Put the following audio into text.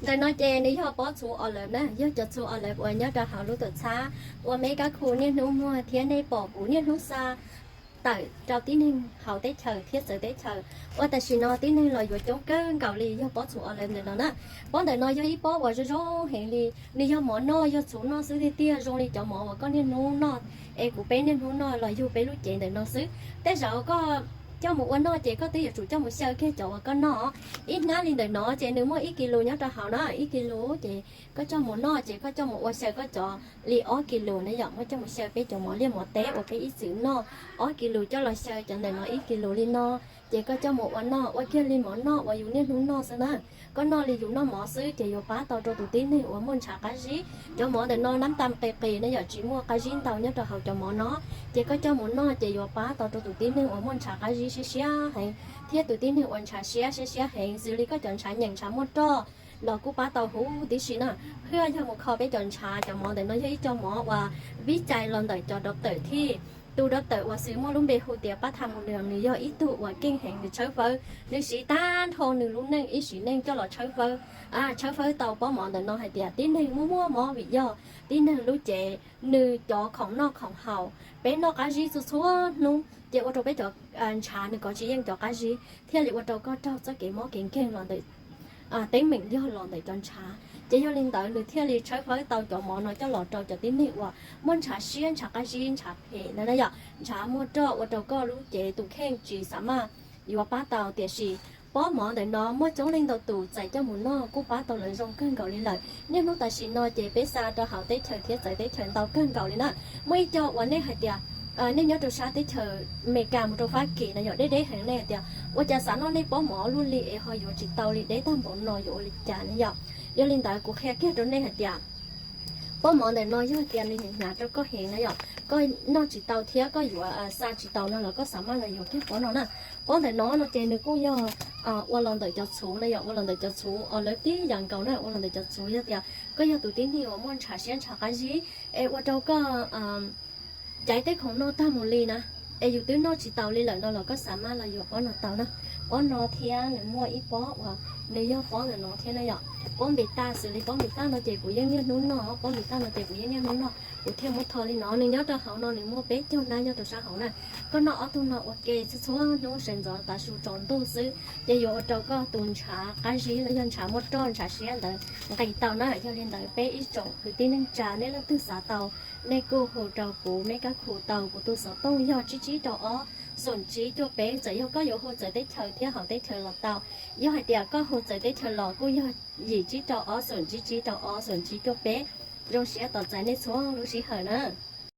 Tam no ces nws yog pob txhuv olive na, yog cov txhuv olive uas nyob rau hauv lub tuam txhab uas me kab khu niaj hnub muag thiab nej pom kuv niaj hnub xa tawm rau tib neeg hauv teb chaws thiab txawv teb chaws, uas tam sim no tib neeg los yuav coob kawg nkaus li yog pob txhuv olive ntawm no na. Pob ntawm no yog ib pob uas zoo zoo heev li, nws yog mov noj, yog txhuv noj xwb tiag tiag, zoo li cov mov uas koj niaj hnub noj es kuv peb niaj hnub noj los yug peb lub cev ntawm no xwb. Tej zaum koj coj mus ua noj ces koj twb yuav tsum coj mus xyaw kiag cov uas koj noj. Ib hnab li ntawm no ces nws muaj ib kis lus nyob rau hauv na, ib kis lus ces koj coj mus noj ces koj coj mus ua xyaw koj cov li ob kis lus na yom, muab coj mus xyaw peb cov mov liaj mov teb uas peb ib txwm noj, ob kis lus coj los xyaw cov ntawm no ib kis lus li no, ces koj coj mus ua noj ua kiag li mov noj uas yus niaj hnub noj xwb na. Koj noj li yus noj mov xwb ces yuav pab tau rau tus tib neeg uas muaj ntshav qab zib. Cov mov ntawm no nab tas qis qis na yom, tsis muaj qab zib ntau nyob rau hauv cov mov no, ces koj coj mus noj ces yuav pab tau rau tus tib neeg uas muaj ntshav qab zib siab siab heev, thiab tus tib neeg uas ntshav siab siab siab heev xws li koj cov ntshav nyeem ntshav muaj roj los kuj pab tau huv tib si na. Hwj yog mus kho peb cov ntshav, cov mov ntawm no yog ib co mov uas vib cai los ntawm cov doctor thiab. Tus doctor uas xws muaj lub npe hu tias pab tha mus nws, nws yog ib tug uas keej heev, nws tshawb fawb, nws siv tag nrho nws lub neej ib sim neej coj los tshawb fawb, tshawb fawb tau pob mov ntawm no hais tias tib neeg muaj muaj mob vim yog tib neeg lub cev nws cov khoom noj khoom haus, peb noj qab zib txhua txhua hnub ces ua rau peb cov ntshav nws kov tsis yeej cov qab zib thiaj li ua rau koj raug txoj kev mob kev nkeeg los ntawm teeb meem yog los ntawm cov ntshav. Ces yog li ntawd nws thiaj li tshawb fawb tau cov mov no coj los rau cov tib neeg uas muaj ntshav siab, ntshav qab zib, ntshav phem na yom, ntshav muaj roj ua rau koj lub cev tus kheej tsis xav maj yuav pab tau. Tiam sis pob mov ntawm no muaj coob leej ntau tus txais coj mus noj kuj pab tau lawv zoo kawg nkaus li lawm. Niaj hnub tam sim no ces peb xa rau hauv teb chaws thiab txawv teb chaws ntau kawg nkaus li na. Muaj ib co uas nej hais tias nej nyob rau sab teb chaws Amelikas mus rau Fab Kis no yom, deb deb heev, nej hais tias ua cas xav noj nej pob mov luaj li es ho yuav tsis tau li, deb tag npaum no yuav ua li cas ne yom. Yog li ntawd kuv qhia kiag rau nej hais tias pob mov ntawm no yog hais tias nws hnyav hnyav rau koj heev na yom, koj noj tsis tau thiab koj yuav xa tsis tau no los koj xav maj los yuav kiag pob no na. Pob ntawm no no ces nws kuj yog ua los ntawm cov txhuv na yom, ua los ntawm cov txhuv uas lawv tib yam nkaus na, ua los ntawm cov txhuv yog tias koj yog tus tib neeg uas muaj ntshav siab ntshav qab zib es ua rau koj caiv tej khoom noj tag mus li na, es yus twb noj tsis taus li lawm no los koj xav maj los yuav pob no tau na. Pob no thiab nws muaj ib pob uas nws yog pob ntawm no thiab na yom, pob npis tag, xws li pob npis tag no ces kuv yeej niaj hnub noj, pob npis tag no ces kuv yeej niaj hnub noj, kuv thiaj muab tho li no. Nws nyob rau hauv no nws muaj peb caug hnab nyob rau sab hauv na. Koj noj ob tug no ua ke txhua txhua hnub sawv ntxov tav su tsaus ntuj xwb ces yuav ua rau koj tus ntshav qab zib los yog ntshav muaj roj ntshav siab ntawd nqis tau na. Yog li ntawd peb ib tsoom kwv tij neej tsa nej leej twg xav tau, nej kuj hu rau kuv, meb kab khu tau, kuv tus xov tooj yog tsib tsib rau ob xoom tsib cuaj peb. Txawm yog koj yuav hu txawv teb chaws thiab hauv teb chaws los tau. Yog hais tias koj hu txawv teb chaws los kuj yog yim tsib rau ob xoom tsib tsib rau ob xoom tsib cuaj peb. Zoo siab tos txais nej txhua lub sij hawm na.